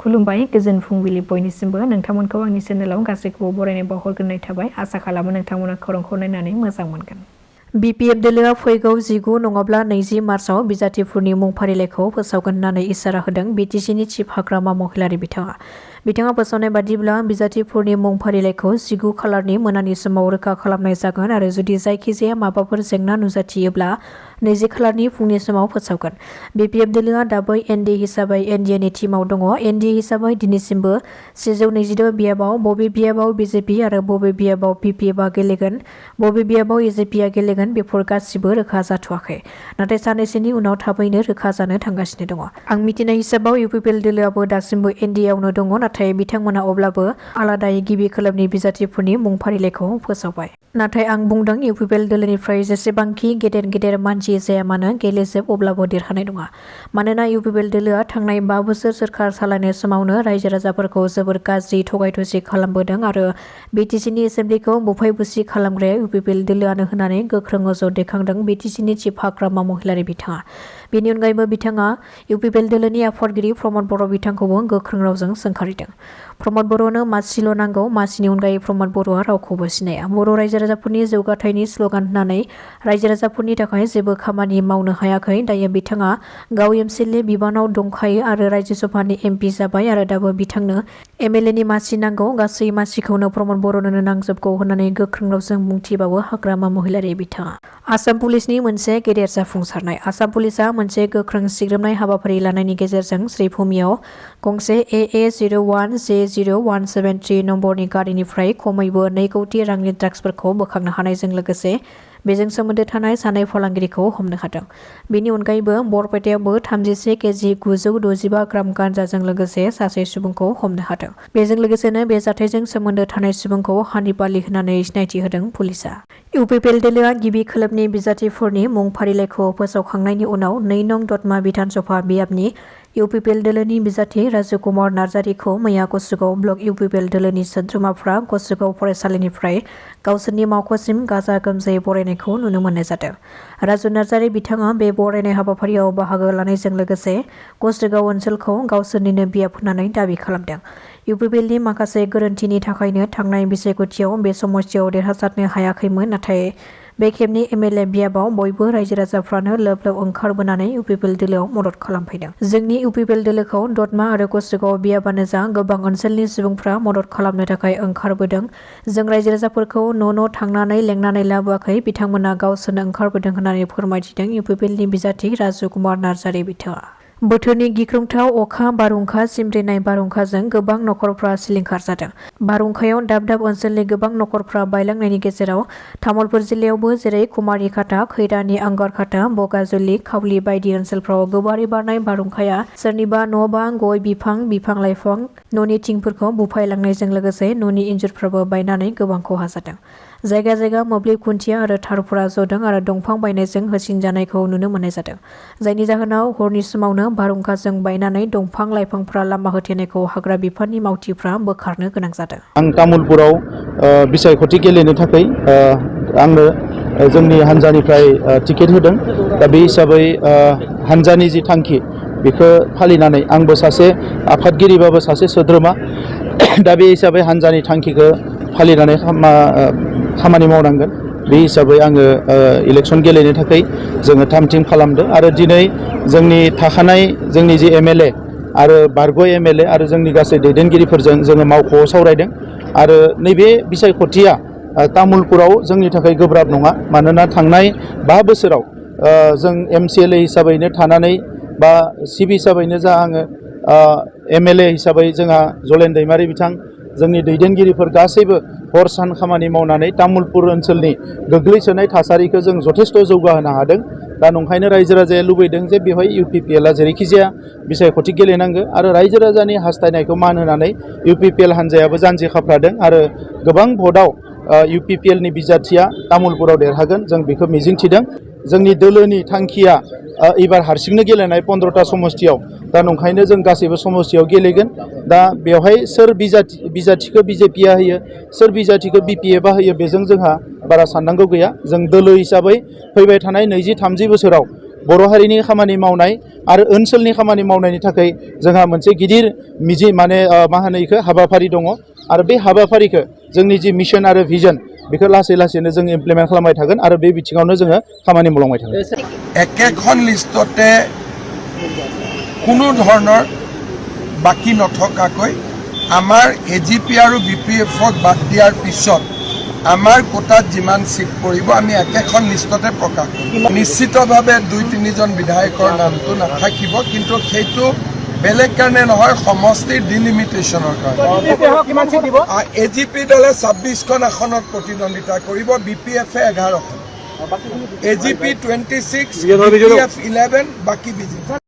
खुलुमबाय गोजोन फुंबिलि बयनिसिमबो नोंथांमोनखौ आंनि चेनेलाव गासैखौबो बरायनाय बावहरग्रोनाय थाबाय आसा खालामो नोंथांमोना खौरांखौ नायनानै मोजां मोनगोन। BPF दोलोआ फैगौ 19 नङाब्ला 20 मार्चआव बिजाथिफोरनि मुं फारिलाइखौ फोसावगोन होननानै इसारा होदों BTCनि चिफ हाग्रामा महिलारि बिथाङा फोसावनाय बादिब्ला बिजाथिफोरनि मुं फारिलाइखौ 19 खालारनि मोनानि समाव रोखा खालामनाय जागोन आरो जुदि जायखिजाया माबाफोर जेंना नुजाथियोब्ला 20 खालारनि फुंनि समाव फोसावगोन। BPF दोलोआ दाबो ND हिसाबै NDAनि टीमाव दङ। ND हिसाबै दिनैसिमबो 126 बियाबाव बबे बियाबाव BJP आरो बबे बियाबाव PPFआ गेलेगोन, बबे बियाबाव AJPआ गेलेगोन बेफोर गासिबो रोखा जाथ'वाखै। नाथाय साननैसोनि उनाव थाबैनो रोखा जानो थांगासिनो दङ। आं मिथिनाय हिसाबाव UPPL दोलोआबो दासिमबो NDAआवनो दङ, नाथाय बिथांमोना अब्लाबो आलादायै गिबि खोलोबनि बिजाथिफोरनि मुं फारिलाइखौ फोसावबाय। नाथाय आं बुंदों UPPL दोलोनिफ्राय जेसेबांखि गेदेर मानसि जाया मानो गेलेजोब अब्लाबो देरहानाय नङा। मानोना UPPL दोलोआ थांनाय 5 बोसोर सोरखार सालायनाय समावनो रायजो राजाफोरखौ जोबोर गाज्रि थगाय-थसि खालामबोदों आरो BTCनि एसेम्ब्लिखौ बुफाय-बुसि खालामग्राया UPPL दोलोआनो होननानै गोख्रों अजद दैखांदों BTCनि चिफ हाग्रामा महिलारि बिथाङा। बेनि अनगायैबो बिथाङा UPPL दोलोनि आफादगिरि प्रमद बर' बिथांखौबो गोख्रों रावजों सोंखारिदों। प्रमद बर'नो मासिल' नांगौ, मासिनि अनगायै प्रमद बर'आ रावखौबो सिनाया। बर' रायजो राजाफोरनि जौगाथायनि स्ल'गान होननानै रायजो राजाफोरनि थाखाय जेबो खामानि मावनो हायाखै। दायो बिथाङा गाव MCLA बिबानाव दंखायो आरो रायजो सभानि MP जाबाय आरो दाबो बिथांनो MLAनि मासि नांगौ। गासै मासिखौनो प्रमद बर'नो नांजोबगौ होननानै गोख्रों रावजों बुंथिबावो हाग्रामा महिलारि बिथाङा। आसाम पुलिसनि मोनसे गेदेर जाफुंसारनाय। आसाम पुलिसआ मोनसे गोख्रों सिग्रोमनाय हाबाफारि लानायनि गेजेरजों श्रीभूमियाव गंसे AA01J0173 नम्बरनि गारिनिफ्राय खमैबो 2 कौटि रांनि ड्राग्सफोरखौ बोखांनो हानायजों लोगोसे बेजों सोमोन्दो थानाय सानै फालांगिरिखौ हमनो हादों। बेनि अनगायैबो बरपेटायावबो 31 केजि 965 ग्राम गान्जाजों लोगोसे सासे सुबुंखौ हमनो हादों। बेजों लोगोसेनो बे जाथायजों सोमोन्दो थानाय सुबुंखौ हानिपालि होननानै सिनायथि होदों पुलिसआ। UPPL दोलोआ गिबि खोलोबनि बिजाथिफोरनि मुं फारिलाइखौ फोसावखांनायनि उनाव 2 नं दतमा बिधान सभा बियाबनि UPPL दोलोनि बिजाथि राजुकुमार नार्जारीखौ मैया गसुगाव ब्लक UPPL दोलोनि सोद्रोमाफ्रा गसुगाव फरायसालिनिफ्राय गावसोरनि मावख'सिम गाजा गोमजायै बरायनायखौ नुनो मोननाय जादों। राजु नार्जारी बिथाङा बे बरायनाय हाबाफारियाव बाहागो लानायजों लोगोसे गसुगाव ओनसोलखौ गावसोरनिनो बियाब होननानै दाबि खालामदों। UPPLनि माखासे गोरोन्थिनि थाखायनो थांनाय बिसायख'थियाव बे समस्थियाव देरहासारनो हायाखैमोन, नाथाय बे खेबनि MLA बियाबाव बयबो रायजो राजाफ्रानो लोब लोब ओंखारबोनानै UPPL दोलोआव मदद खालामफैदों। जोंनि UPPL दोलोखौ दतमा आरो गसुगाव बियाबानो जा गोबां ओनसोलनि सुबुंफ्रा मदद खालामनो थाखाय ओंखारबोदों। जों रायजो राजाफोरखौ न' थांनानै लेंनानै लाबोआखै, बिथांमोना गावसोरनो ओंखारबोदों होननानै फोरमायथिदों UPPLनि बिजाथि राजुकुमार नार्जारी बिथाङा। बोथोरनि गिख्रंथाव अखा बारहुंखा सिमब्रेनाय बारहुंखाजों गोबां नखरफ्रा सिलिंखार जादों। बारहुंखायाव दाब दाब ओनसोलनि गोबां नखरफ्रा बायलांनायनि गेजेराव तामुलपुर जिल्लायावबो जेरै कुमारिखाता, खैरानि आंगारखाता, बगाजुलि, खावली बायदि ओनसोलफ्राव गोबारै बारनाय बारहुंखाया सोरनिबा न' बां, गय बिफां लाइफां, न'नि थिंफोरखौ बुफायलांनायजों लोगोसे न'नि इन्जुरफ्राबो बायनानै गोबां खहा जादों। जायगा जायगा मोब्लिब खुन्थिया आरो थारफोरा जदों आरो दंफां बायनायजों होसिनजानायखौ नुनो मोननाय जादों। जायनि जाहोनाव हरनि समावनो बारहुंखाजों बायनानै दंफां लाइफांफ्रा लामा होथेनायखौ हाग्रा बिफाननि मावथिफ्रा बोखारनो गोनां जादों। आं तामुलपुराव बिसायख'थि गेलेनो थाखाय आंनो जोंनि हान्जानिफ्राय टिकेट होदों। दा बे हिसाबै हान्जानि जि थांखि बेखौ फालिनानै आंबो सासे आफादगिरिबाबो सासे सोद्रोमा, दा बे हिसाबै हान्जानि थांखिखौ फालिनानै खामानि मावनांगोन। बे हिसाबै आङो इलेक्सन गेलेनो थाखाय जोङो थाम-थिम खालामदों आरो दिनै जोंनि थाखानाय जोंनि जि MLA आरो बारग' MLA आरो जोंनि गासै दैदेनगिरिफोरजों जोङो मावख'आव सावरायदों आरो नैबे बिसायख'थिया तामुलपुराव जोंनि थाखाय गोब्राब नङा। मानोना थांनाय 5 बोसोराव जों MCLA हिसाबैनो थानानै बा CB हिसाबैनो जा आङो MLA हिसाबै जोंहा जलेन दैमारि बिथां जोंनि दैदेनगिरिफोर गासैबो हर सान खामानि मावनानै तामुलपुर ओनसोलनि गोग्लैसोनाय थासारिखौ जों जथेस्थ' जौगाहोनो हादों। दा नंखायनो रायजो राजाया लुबैदों जे बेवहाय UPPLआ जेरैखिजाया बिसायख'थि गेलेनांगौ आरो रायजो राजानि हास्थायनायखौ मान होनानै UPPL हान्जायाबो जानजि खाफ्रादों आरो गोबां भटआव UPPLनि बिजाथिया तामुलपुराव देरहागोन जों बेखौ मिजिंथिदों। जोंनि दोलोनि थांखिया एबार हारसिंनो गेलेनाय 15टा समस्थियाव, दा नंखायनो जों गासैबो समस्थियाव गेलेगोन। दा बेवहाय सोर बिजाथिखौ BJPआ होयो, सोर बिजाथिखौ BPFआ होयो बेजों जोंहा बारा साननांगौ गैया। जों दोलो हिसाबै फैबाय थानाय 20-30 बोसोराव बर' हारिनि खामानि मावनाय, आरो ओनसोलनि खामानि मावनायनि थाखाय जोंहा मोनसे गिदिर मिजिं माने मा होनो इखो हाबाफारि दङ आरो बे हाबाफारिखौ जोंनि जि मिशन आरो भिजन बेखौ लासै लासैनो जों इमप्लिमेन्ट खालामबाय थागोन आरो बे बिथिङावनो जोङो खामानि मावलांबाय थागोन एकेখন लिষ্টতে কোনো ধৰণৰ বাকি নথকাকৈ আমাৰ এজিপি আৰু বিপিএফক বাদ দিয়াৰ পিছত আমাৰ কোটাত যিমান সিট পৰিব আমি একেখন লিষ্টতে প্ৰকাশ কৰিম নিশ্চিতভাৱে 2-3 জন বিধায়কৰ নামটো নাথাকিব কিন্তু সেইটো বেলেগ কাৰণে নহয় সমষ্টিৰ ডিলিমিটেশ্যনৰ কাৰণে এজিপি দলে 26খন আসনত প্ৰতিদ্বন্দ্বিতা কৰিব বিপিএফে 11খন এজিপি 26 বিপিএফ 11 বাকি বিজেপি